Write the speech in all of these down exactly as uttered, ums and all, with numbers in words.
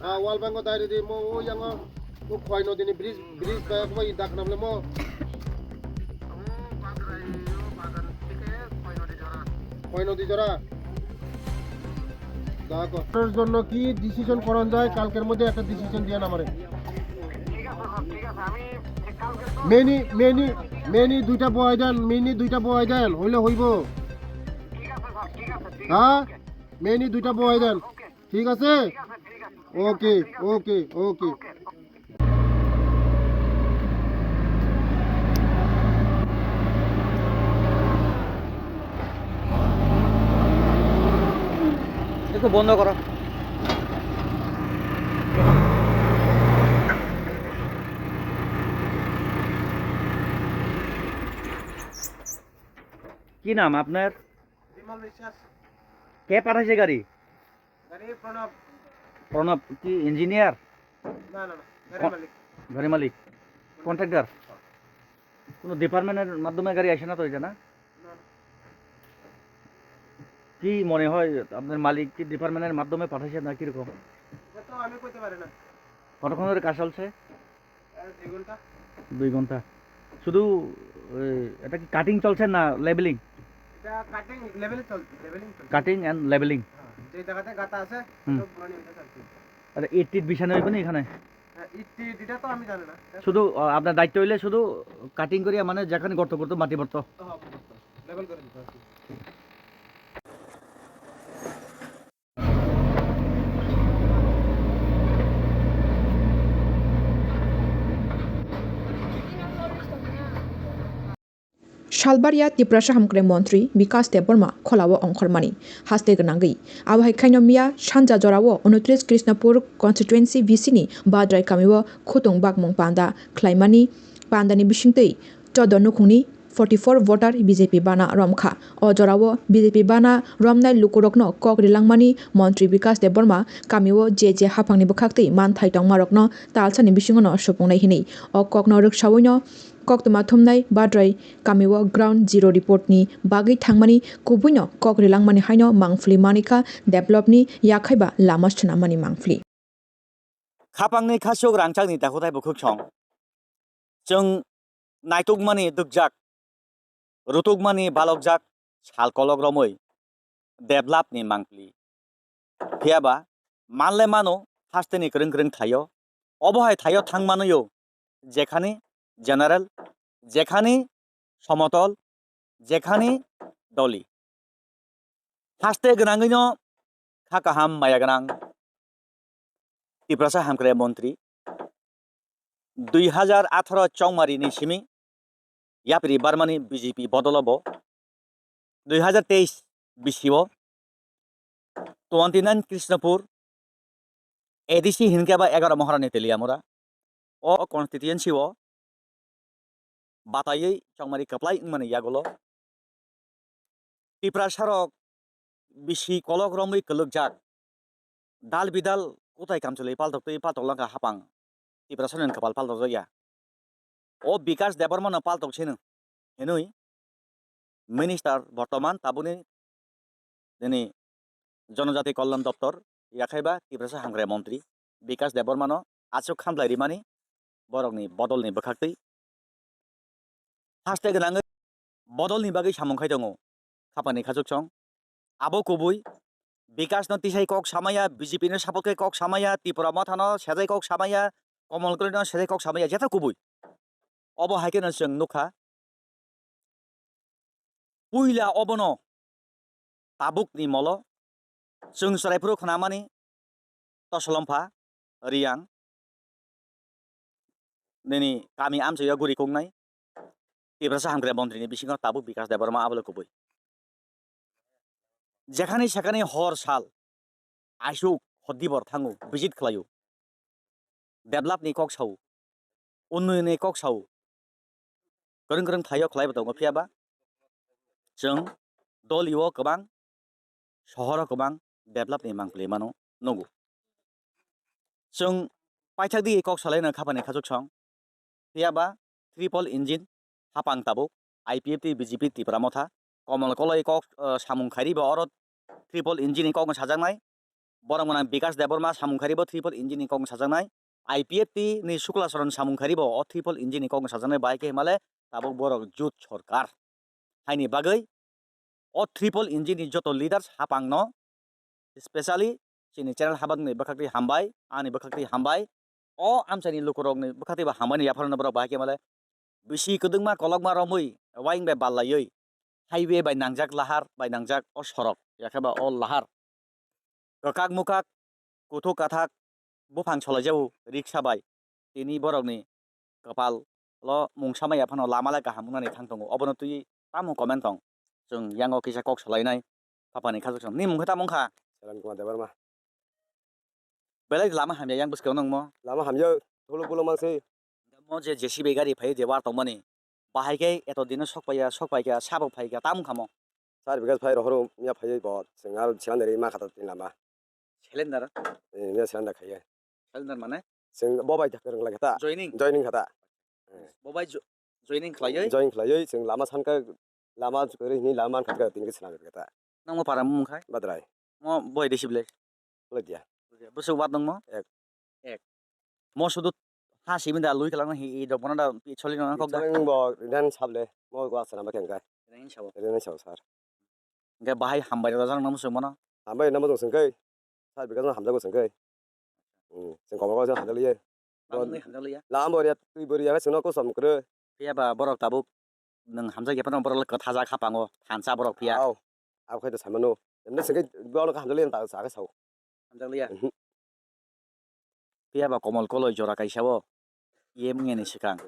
Ah, wall bango dai ridi mo o yango o khoi nodi ni bridge, bridge ba ko i dak namle mo. Khoi nodi jora. Dakho. এটার জন্য কি ডিসিশন করা যায়, কালকের মধ্যে একটা ডিসিশন দিয়ে আমারে। মেনি মেনি মেনি দুইটা বয় দেন, মেনি দুইটা বয় দেন, হইলে হইব। হ্যাঁ, মেনি দুইটা বয় দেন। ঠিক আছে? ওকে, ওকে, ওকে। একটু বন্ধ করো। কি নাম আপনার? বিমল বিশ্বাস। কে পাঠাইছে গাড়ি? গাড়ি প্রণব। প্রণব কি ইঞ্জিনিয়ার? না, না, না, গাড়ি কো-, মালিক। গাড়ি মালিক? কন্ট্রাক্টর? কোনো ডিপার্টমেন্টের মাধ্যমে গাড়ি আসে না তো এটা, না? না, না। কি মনে হয়, আপনার মালিক কি ডিপার্টমেন্টের মাধ্যমে পাঠাইছে না কিরকম? এটা তো আমি কইতে পারি না। কতক্ষণ ধরে কাজ চলছে? এ, দুই ঘন্টা। দুই ঘন্টা। শুধু, এ, এটা কি কাটিং চলছে না লেভেলিং? এটা কাটিং, লেভেলিং চলছে, লেভেলিং চলছে। Cutting and leveling. হ্যাঁ, যে জায়গাতে গাঁথা আছে, হুম। সব পুরানি হয়ে গেছে আর কি। আরে, ইট টিট বিছানো হইব না এখানে? হ্যাঁ, ইট টিট এটা তো আমি জানি না। শুধু, আ, আপনার দায়িত্ব হইলে শুধু কাটিং করিয়া, মানে, যেখানে গর্ত করতো, মাটি ভরতো। হ্যাঁ, লেভেল করে দিতে আর কি। Salbaria Tiprasa Hamkrai Montri Bikas Debbarma kholao ongkhormani haste gwnangwi. Abo hai khaino miya sanja jorao unotris Krishnapur constituency V C ni Badrai kamio khutung bakmung panda khlaimani, pandani bisingtwi chodo nukhungni forty four voter B J P bana romkha. O jorao B J P bana romnai lukurokno kok rilangmani Montri Bikas Debbarma kamio je je haphangni bwkhaktwi manthai tongmarokno talsani bisingono supungnai hinwi o kokno rwksawino koktwma thumnai Badrai kamio ground zero report ni bagwi thangmani kubuino kok rilangmani haino mangpili manikha develop ni yakhaiba lama swnamani mangpili. Khapangni khasuk rangchakni dakhutai bukhuk song. Chwng naitukmani dukjak, rutukmani balokjak sal kolok romwi developni mangpili. Phiyaba manle mano hasteni kwrwng kwrwng thaio. Obo hai thaio thang manwio jekhani general, jekhani somotol, jekhani doli. Haste gwnangwino kha kaham maya gwnang Tiprasa Hamkrai Montri dui hajar atharo chongmari ni simi yapri Barmani B J P bodolo bo dui hajar teis bisio twenty nine Krishnapur A D C hinkhe ba egaroh Maharani Teliamura o constituency o bataiwi chongmari kwplai wngmani yagulo Tiprasarok bisi kolok romwi kwlwkjak dal bidal kutai kamchwlwi paltoktwi paltok langkha hapang Tiprasarokni kwpal paltokjakya. O Bikas Debbarmano paltok sino hinwi minister bortoman tabukni nini Jonojati Kalyan Doptor yakhaiba Tiprasa Hamkrai Montri Bikas Debbarmano aswk khamlai rimani borokni bodolni bwkhaktwi haste gwnangwi bodolni bagwi samung khai tongo khapani khachuk song. Abo kubui Bikas no tisai kok samaya, B J P no support khe kok samaya, Tipra Motha no sejai kok samaya, Komol Kori no sejai kok samaya, jeta kubui. Obo hai kheno chwng nukha. Puila obono tabukni molo chwng chwraiphuru khnamani Tosolompa, Riyang, nini kami amchaio guri kungnai Tiprasa Hamkrai Montri ni bisingo tabuk Bikas Debbarma abole kubui. Jekhani sekhani hor sal aisuk hor dibor thango, visit khlaio. Develop ni kok sao, unnoyon ni kok sao, kwrwng kwrwng thaio khlaibo tongo, phiyaba chwng dolio kwbang, sohoro kwbang develop ni mangpili mano nugo. Chwng paithak di kok salaino khapani khachuk song, phiyaba triple engine hapang tabuk I P F T, B J P, Tipra Motha, Komol Koloi kok, eh, samung khairi ba oro triple engine ni kokno sajaknai. borok mwnang Bikash Debbarma samung karibo triple engine ni kokno sajaknai, I P F T ni Sukla Charan samung karibo o triple engine ni kokno sajaknai, bahai khe himale tabuk borok jut sorkar. Haini bagwi o triple engine ni joto leaders hapangno, specially chini channel habakni bwkhaktwi hambai, ani bwkhaktwi hambai, o amchaini lukurokni bwkhaktwibo hambaino yapharno borok bahai khe himale bisi kwdwngma kolokma romwi waing bai ballaiwi highway bai nangjak lahar bai nangjak o sorok, yakhe ba o lahar kwkak mukak, kuthuk kathak buphang solaijao riksa bai, tini borokni kwpal o mungsa maya phano lama le kaham wngnani thang tongo, obono twi tamo comment tong, chwng yango kisa kok salainai. Papani khajak song ni mungkha tamo wngkha? Saran Kumar Debbarma. Belai lama hamya yang bwskang nangmo. Lama hamya, tholo bolo mangsi. Mo je J C B gari phai je war tongmani. Bahai khe eto dino sok paiya, sok paikha, sabo phaikha, tamo wngkha mo? Char bigha phai rohoro miya phai bo, chwng aro siyan deri ma khata tin lama. Cylinder? Eh, miya siyan da khaiya. Cylinder mane? Chwng bo bai thak rwng lai khata. Joining? Joining khata. Eh. Bo bai jo-, joining khlaiwi? Joining khlaiwi, chwng lama sankha, lama kwrwi hini lama khatka tin khe swnam khata. Nangmo para mung khai? Badrai. Mo boi receive le? Ladiya. Bwswk wat nangmo? Ek. Ek. Mo sudu ha simi da lui kalang hi i dok bono da pi choli no kok da. Choli bo ren sable. Mo wa sana ma kengka. Ren sabo. Ren sabo sir. Ge bahai hambai da jang nang musu mono. Hambai nang musu sengkai. Sir bikang hamjago sengkai. Hmm, seng kobor kobor hamjak liye. Lambo ria twi bo ria seno ko som kre. Phiya ba borok tabuk nwng hamjak ya phano borok le kwtha jak hapango thansa borok phiya. Au. Abo khai to samano. Emne sengkai borok hamjak liye ta sa ka sao. Hamjak liya. Mhm. Phiya ba Komol Koloi jora kaisa o E M wngya ni swkang.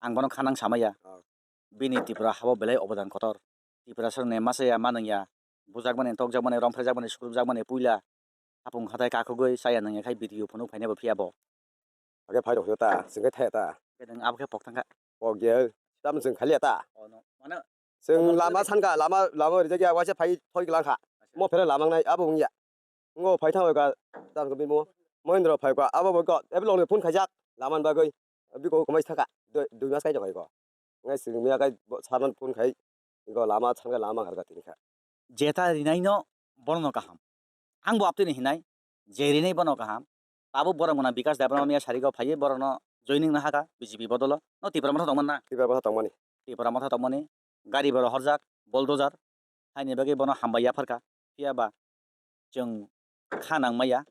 Ang bono khanang samaya. Oh. Bini Tripura habo belai obodan kotor. Tripura songni masa ya manung ya. Bujak mani, tokjak mani, romphre jak mani, sukrubjak mani puila. Hapung hatai kakhugwi chaya nangya khai video phunuk phainai bo phiya bo. Age phai rokyo ta, singkai thaya ta. Khe nwng abo khe pok thangkha. Pok ya, tam sing khaliya ta. Oh, no. Mane sing lama sanka, lama, lama rijak ya, waisa phai thoi glangkha. Mo phere lamang nai, abo wngya. Ngo phai thang ka, tam ko bimo. Mohindra phai ka, abo bo ka, ebe long phone khaijak, laman bagwi. Biko komai thaka, dui, dui mas kai jok ko. Ngai sing miya kai bo, saman phone khai, iko lama sanka, lama harga tin kha. Jeta rinai no, bono no kaham. Ang bo aptwi ni hinai, je rinai bono kaham. Tabuk borok mwnang Bikash Debbarma miya sarigo phaiwi borokno joining no haka B J P bodolo. No Tipra Motha tongmani na? Tipra Motha tongmani. Tipra Motha tongmani. Gari borok horjak, bulldozer. Haini bagwi bono hambai yapharkha. Phiya ba chwng kha nang maya.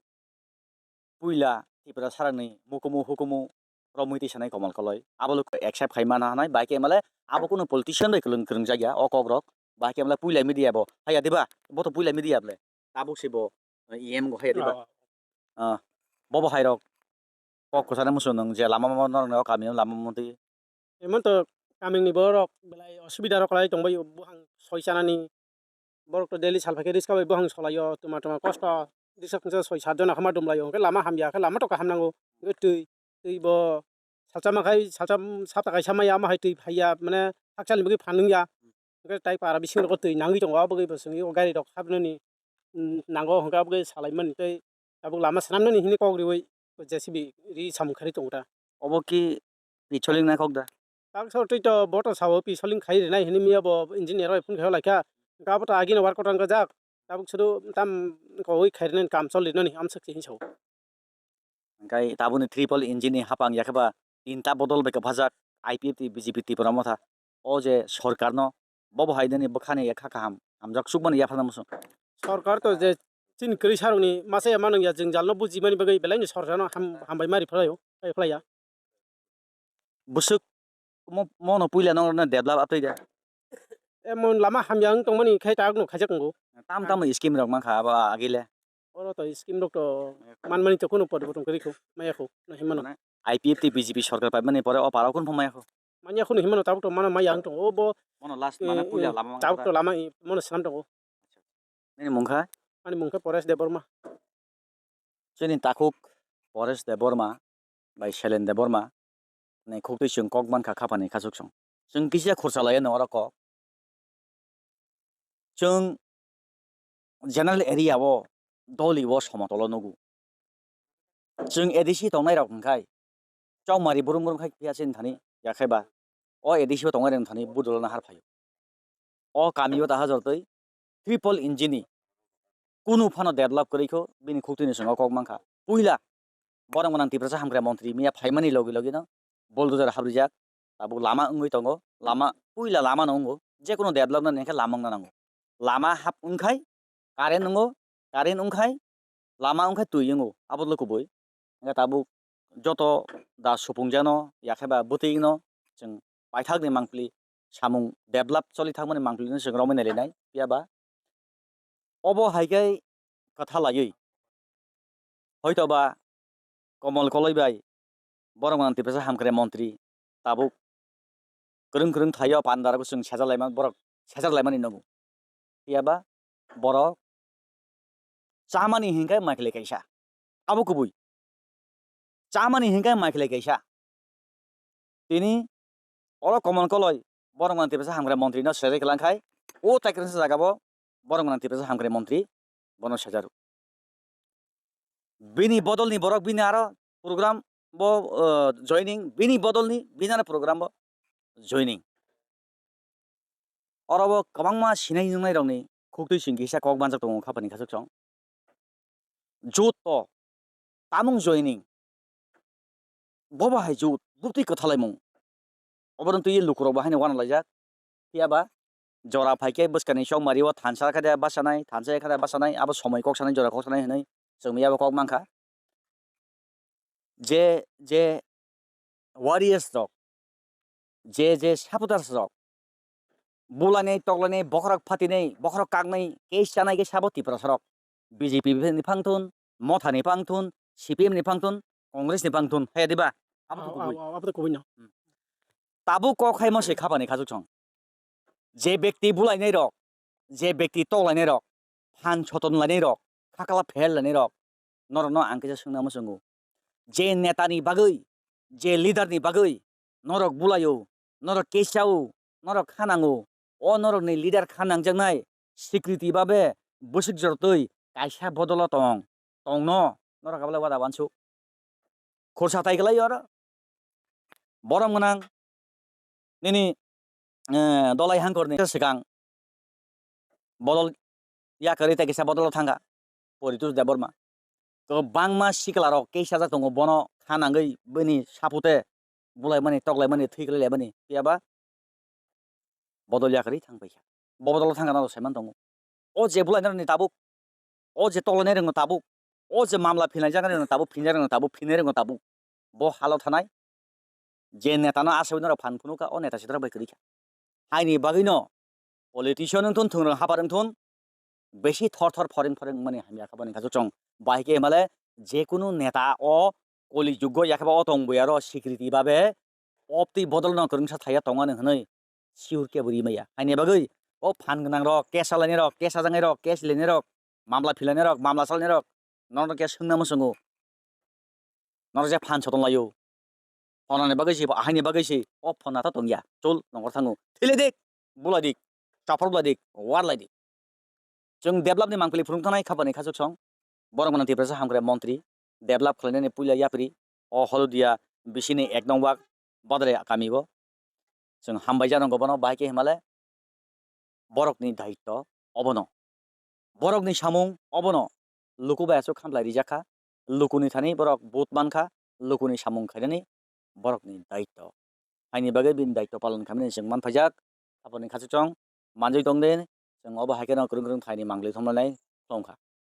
Puila Tipra sarangni mukumu hukumu romwi twi sanai Komol Koloi. Abo lok accept khai mana hanai, bai khe male abo kunu politician bai kwlwng kwrwng jakya o kok rok. Bai khe male puila media bo haya diba? Bo to puila media ble. Tabuk se bo E M go haya diba? Oh. Ah, bo bo hai rok kok kwchana musu nung je lama mo norok ni o kami o lama mo twi. Emon to kamini borok belai osubida rok lai tongbai buhang soi chanani. Borok to daily salphaikhe riska bai buhang solaio, tuma tuma kosto. Risa khungsa soi sat jona khama dumlaio, hwnkhe lama hamya khe lama to kaham nango. Hwnkhe twi, twi bo salsa mankhai, salsa sapta kaisa maya, ama hai twi phaiya, mane hakchalni bagwi phan wngya. Hwnkhe tai para bisingo twi nangwi tongo, aboni bagwi bo chwngwi o gari rok habnani, mm, nango, hwnkhe aboni salaimani tei tabuk lama swnamnani hwnwi kok riwi J C B ri samung kharwi tongo ta. Obo ki picholing naikok da? Taksa twi to bo to sao pisoling khai rinai hwnwi miya bo engineer rok phone khai laikha. Hwnkhe abo to agini work order wngkha jak. Tabuk sudu tam kowi khai rinani kam choli rinani amswk se hinwi sao. Hwnkhe tabukni triple engine ni hapang yakhe ba tinta bodol bai kwphajak I P F T B J P Tipra Motha. O je sorkar no bo bo hai nini bwkhani yakha kaham hamjak chukmani yapharna muchung. Sorkar to je chini kwrwi sarokni masa ya manung ya jwngjal no bujimani bagwi belai ni sorkar no ham-, hambai ma riphlai o, phaiphlai ya. Bwswk mo, mono puila nongno develop atwi de. Emon lama hamya wng tongmani khai ta wngno khaijak wngo. Tam tamo scheme rok mankha abo agile. Oro to scheme rok to manmani to kunu poriborton kwrwi kho, maya kho, no himano. Mane I P F T B J P sorkar paimani pore o para kunu maya kho. Manya kho no himano tabuk to mano maya wng tongo. O bo, mono last mane eh, puila eh, lama tabuk to lama, eh, mono swnam tongo. Nini mungkha? Ani mungkha Paresh Debbarma. Chini takhuk Paresh Debbarma bai Shailen Debbarma ni khuktwi chwng kok mankha khapani khachuk song. Chwng kisa khursa laiya no oro kok. Chwng general area o doli o somotolo nugo. Chwng A D C tongnai rok hwnkhe chongmari burum burum khai phiya chini thani yakhe ba o A D C o tongnai rok thani budolo nahar phaio. O kami o ta hajor twi triple engine ni kunu phano develop kwrwi kho, bini khuktwini chwng o kok mankha. Puila borok gwnang Tiprasa hamkrai montri miya phaimani logi logi no bulldozer habrijak, tabuk lama wngwi tongo, lama, puila lama no wngo, jekunu development hwnkhe lama wngna nango. Lama hap wngkhai current wngo, current wngkhai lama wngkhai twi wngo, abo dolo kubui. Hwnkhe tabuk joto da supung jano yakhe ba bwtwi no chwng paithakni mangpili samung develop choli thangmani mangpili no chwng romwi nailainai, phiya ba obo hai khe kwtha laiwi, hoito ba Komol Koloi bai borok gwnang Tiprasa hamkrai montri tabuk kwrwng kwrwng thaio pandaro chwng sejar laima borok sejar laimani nogo. Phiya ba borok chamani hinkhe maikhlai kaisa. Abo kubui. Chamani hinkhe maikhlai kaisa. Tini oro Komol Koloi borok gwnang Tiprasa hamkrai montri no serai kwlang khai, o tai kwrwngsa jaga bo borok gwnang Tiprasa hamkrai montri bono sejaru. Bini bodolni borok bini aro program bo, uh, joining, bini bodolni bini aro program bo joining. Oro bo kwbangma sinai nungnairokni khuktwi chwng kisa kok manjak tongo khapani khachuk chwng. Jut to tamung joining. Bobo hai jut, buktwi kwthalaimung. Obono twi lukurok bo haino uanalaijak. Phiya ba jora phai khe bwskangni chokmari o thansa khe de basanai, thansa khe de basanai, abo somoi kok sanai, jora kok sanai hinwi chwng miya bo kok mankha. Je, je warriors rok, je, je supporters rok, bulainai, toklainai, bokhorok phatinai, bokhorok kaknai, case chanai khe sabo Tiprasa rok. B J P ni phang thun, Motha ni phang thun, C P M ni phang thun, Congress ni phang thun, haya diba? Abo to kubui. Abo to kubui no. Hmm. Tabuk kok hai mo se khapani khachuk chwng. Je bekti bulainai rok, je bekti toklainai rok, phan soton lainai rok, khakla phel lainai rok, norokno ang kisa swngna muchungo. Je neta ni bagwi, je leader ni bagwi norok bulaio, norok case chao, norok kha nango, o norokni leader kha nangjaknai swikriti babe bwswk jortwi kaisa bodolo tong, tongno norok abo le wada wansuk. Khorsa tai kwlai oro. Borom gwnang nini, eh, Dolai Hangkorni swkang bodol yakarwi tei kisa bodolo thangkha Poritosh Debbarma. Kwbangma siklarok case sajak tongo, bono kha nangwi bini sapute bulaimani, toklaimani, thwi kwlai laimani, phiya ba bodol yakarwi thang paikha. Bo bodolo thangkha nang saiman tongo. O je bulainarokni tabuk, o je toklainai rokno tabuk, o je mamla phinai jaganai rokno tabuk, phinai rokno tabuk, phinai rokno tabuk. Bo halo thanai je netano aswk norok phan phunukha, o neta sitra bai kwrwikha. Haini bagwino politician wngthun, thwngrwng hapar wngthun, besi thor thor phoreng phoreng wngmani hamya kha boni kha chwng. Bahai khe himale jekunu neta o koli jugo yakhe ba o tongboyaro sikriti babe obtwi bodolno kwrwngsa thaiya tongmani hwnwi sure kebo ri maya. Haini bagwi o phan gwnangrok, case salainairok, case sajaknairok, case lilainairok, mamla philainairok, mamla salainairok, norokno khe swngna muchungo. Norok je phan soton laio. Phonani bagwi se, ahaini bagwi se, o phona ta tongya. Chul, nongor thango. Thile dik, bulai dik, chaphar bulai dik, war lai dik. Chwng develop ni mangpili phunuk thanai khapani khachuk song. Borok mwnang Tiprasa hamkrai montri, develop khlainani puila yapri, o Holudia bisini ek nong wak Badre kami bo. Chwng hambai jano bono, bahai khe himale borokni daitto obono. Borokni samung obono luku bai aswk khamlai rijak kha. Lukuni thani borok vote man kha, lukuni samung khainani borokni daitto. Haini bagwi bini daitto palon khaimani chwng man phaijak. Aboni khachuk chwng manjwi tong de, chwng obo hai kheno kwrwng kwrwng thaini mangli thumlainai tong kha.